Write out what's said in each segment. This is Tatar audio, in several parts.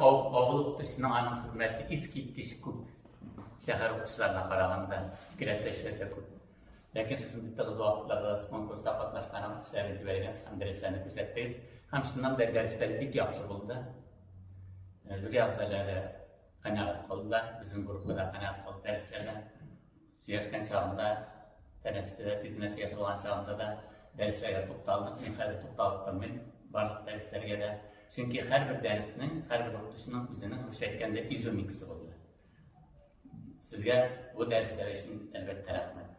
Авыл укытучысының аның хезмәте искиткеч күп. Шәһәр укытучыларына караганда икеләтә эшләтә күп. Ләкин шушындый тыгыз вакытларда конкурста катнашканыгыз, эшләрен җибәргәнсез һәм дәресләрне күрсәттегез. Һәм чыннан да дәресләр бик яхшы булды. Жюри әгъзалары канәгать калдылар, безнең группада канәгать калды дәресләрдән. Сөйләшкән чагында, тәнәфестә дә, тиз генә сөйләшеп алган чагында да дәресләргә тукталдык. Мин хәзер тукталып тормыйм барлык дәресләргә дә. Чөнки һәрбер дәреснең, һәрбер укытучының үзенең, русча әйткәндә, изюминкасы булды. Сезгә бу дәресләр өчен, әлбәттә, рәхмәт.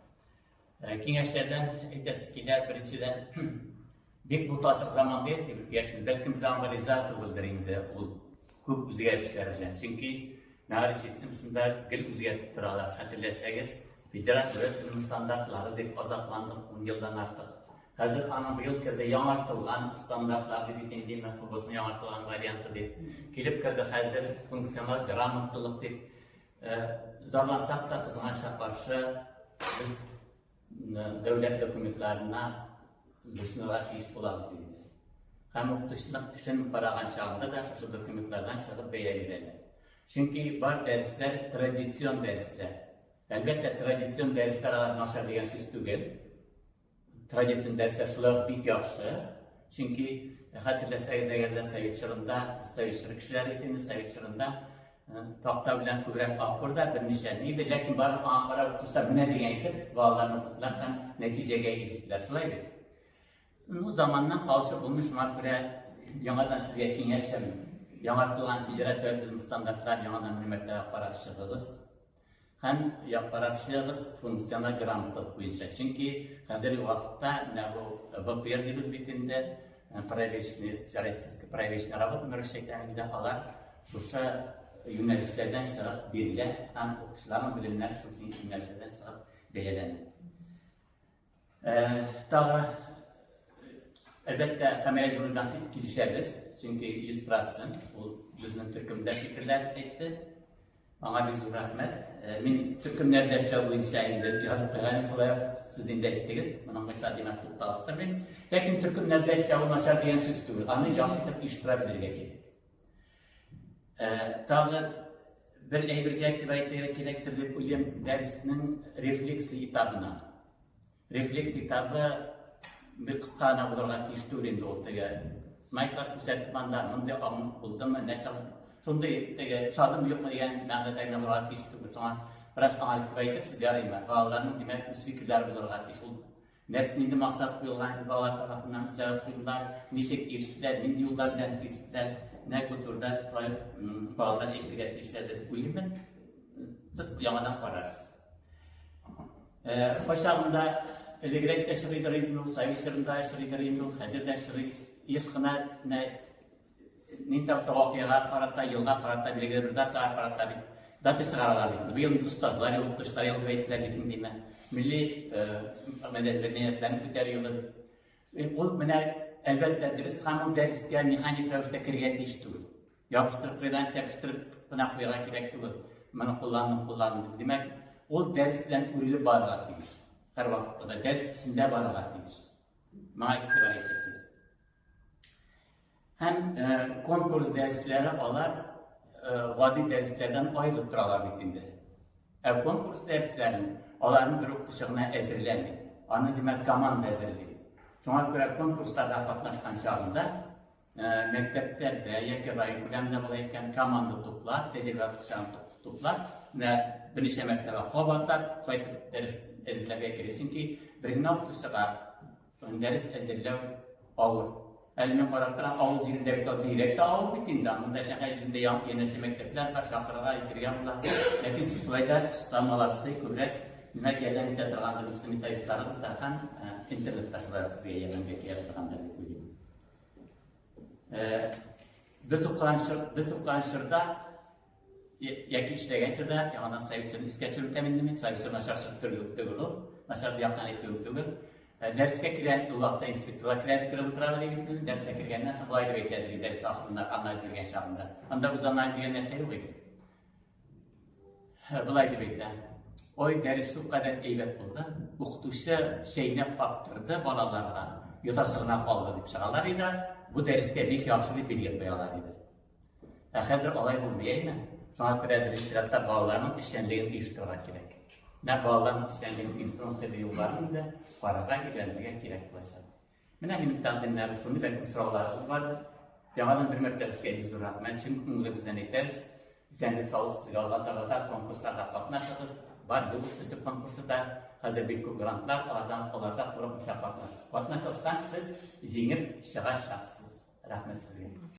Киңәшләрдән әйтәсе килә, беренчедән, бик буталчык заман диясез, бәлкем без аңа риза түгелдер инде ул күп үзгәрешләр белән. Чөнки мәгариф системасында гел үзгәртеп торалар. Хәтерләсәгез, федераль дәүләт белеме стандартлары дип азапландык 10 елдан артык. Хәзер аның быел керде яңартылган стандартлар дип әйтим, димә, ФГОСның яңартылган варианты дип. Килеп керде хәзер функциональ грамотлылык дип. Зарлансак та, кызганычка каршы, без дәүләт документларына буйсынырга тиеш булабыз инде. Һәм укытучының эшен караган чагында да шушы документлардан чыгып бәя бирәләр. Чөнки бар дәресләр традицион дәресләр. Әлбәттә, традицион дәресләр алар начар дигән сүз түгел. Традицион дәресләр шулай ук бик яхшы. Чөнки хәтерләсәгез, әгәр дә совет чорында, совет чоры кешеләре бит инде, совет чорында такта белән күбрәк акбурда берничә ни иде, ләкин барыбер аңа карап укытучылар менә дигән итеп балаларны укыттылар һәм нәтиҗәгә ирештеләр. Шулай бит? Ну, заманнан калышып булмый, шуңа күрә яңадан сезгә киңәшем, яңартылган федераль дәүләт белем стандартларын яңадан бер мәртәбә карап чыгыгыз. Һәм карап чыгыгыз функциональ грамоталык буенча. Чөнки хәзерге вакытта менә бу ВПР дибез бит инде, проверочный, всероссийская проверочная работа, русча әйткәндә, инде алар шушы юнәлешләрдән чыгып бирелә һәм укучыларның белемнәре шушы юнәлешләрдән чыгып бәяләнә. Тагы, әлбәттә, Камилә Җумрыдан килешәбез, чөнки 100% ул безнең төркемдә фикерләр әйтте. Аңа бик зур рәхмәт. Мин төркемнәрдә эшләү буенча инде язып куйган шулай ук сез инде әйттегез. Моның буенча димәк тукталып тормыйм. Ләкин төркемнәрдә эшләү начар дигән сүз түгел. Аны яхшы итеп оештыра белергә кирәк. Тагы бер әйбергә игътибар итәргә кирәктер дип уйлыйм, дәреснең рефлексия этабына. Рефлекс этабы бик кыска гына булырга тиеш түгел инде ул теге смайлар күрсәтеп анда мондый аң булдымы, нәрсә шундый теге ошадымы юкмы дигән мәгънәдә генә булырга тиеш түгел. Шуңа бераз аңа игътибар итәрсез, ярыймы? Балаларның, димәк, үз фикерләре булырга тиеш. Ул нәрсә нинди максат куелган инде балалар тарафыннан, сәбәп куйдылар, ничек ирештеләр, нинди юллар белән ирештеләр. Нәкъ бу турыда шулай балалар әйтергә тиешләр дип уйлыйм мин. Сез яңадан карарсыз. Кайчагында элегрәк тә чыгыйдыр инде ул, совет чорында чыгыйдыр инде ул, хәзер дә чыгый. Еш кына менә нинди булса вакыйгага карата, елга карата, билгеле бер датага карата бит дата чыгаралар инде. Быел остазлар елы, укытучылар елы дип әйттеләр бит инде, димә. Милли мәдәниятне күтәрү елы. Ул менә, әлбәттә, дөрес һәм ул дәрескә механик рәвештә керергә тиеш түгел. Ябыштырып куйдан чәпештереп кына куярга кирәк түгел. Моны кулландым, кулландым дип. Димәк, ул дәрес белән үрелеп барырга тиеш. Һәрвакытта да дәрес эчендә барырга тиеш. Моңа игътибар итәсез. Һәм конкурс дәресләре алар гади дәресләрдән аерылып торалар бит инде. Ә конкурс дәресләрен аларны бер укытучы гына әзерләми. Аны, димәк, команда әзерли. Шуңа күрә конкурсларда катнашкан чагында мәктәпләрдә яки район күләмендә була икән, команда туплап, тәҗрибә укытучыларын туплап, менә берничә мәртәбә кабатлап, шулай итеп дәрес әзерләргә кирәк. Чөнки бер генә укытучыга дәрес әзерләү авыр. Әле мин карап торам, авыл җирендә бит ул бигрәк тә авыр бит инде. Монда шәһәр җирендә янәшә мәктәпләр бар, чакырырга, әйтергә була. Ләкин сез шулай да оста, молодцы, күбрәк димәк, ярдәм итә торгандыр безнең методистларыбыз да һәм интернетта шулай ук сезгә ярдәмгә килә торгандыр дип уйлыйм. Без укыган чор, без укыган чорда яки эшләгән чорда, яңадан совет чорын искә төшереп үтәм инде мин, совет чоры начар чор түгел ул, начар яктан әйтүем түгел. Дәрескә килгән ул вакытта инспекторлар килә кереп утыралар иде бит, дәрескә кергәннән соң болай дип әйтәдер дәрес ахырында анализ биргән чагында. Анда үз анализ дигән нәрсә юк иде. Болай дип әйтә. Ой, дәрес шулкадәр әйбәт булды. Укытучы чәйнәп каптырды балаларга. Йотасы гына калды дип чыгалар иде. Бу дәрескә бик яхшы дип билге куялар иде. Ә хәзер алай булмый, әйме? Шуңа күрә беренче чиратта балаларның эшчәнлеген оештырырга кирәк. Менә балаларның эшчәнлеген оештыруның төрле юлларын инде карарга, өйрәнергә кирәк булачак. Менә минем тәкъдимнәрем шундый, бәлкем сорауларыгыз бардыр. Яңадан бер мәртәбә сезгә бик зур рәхмәт, чын күңелебездән әйтәбез. Исәнлек, саулык сезгә алга таба да конкурсларда катнашыгыз. Бар юл үсеп конкурсы да, хәзер бик күп грантлар, алардан аларда курыкмыйча катнаш. Катнашсаң, сез җиңеп чыгачаксыз. Рәхмәт сезгә.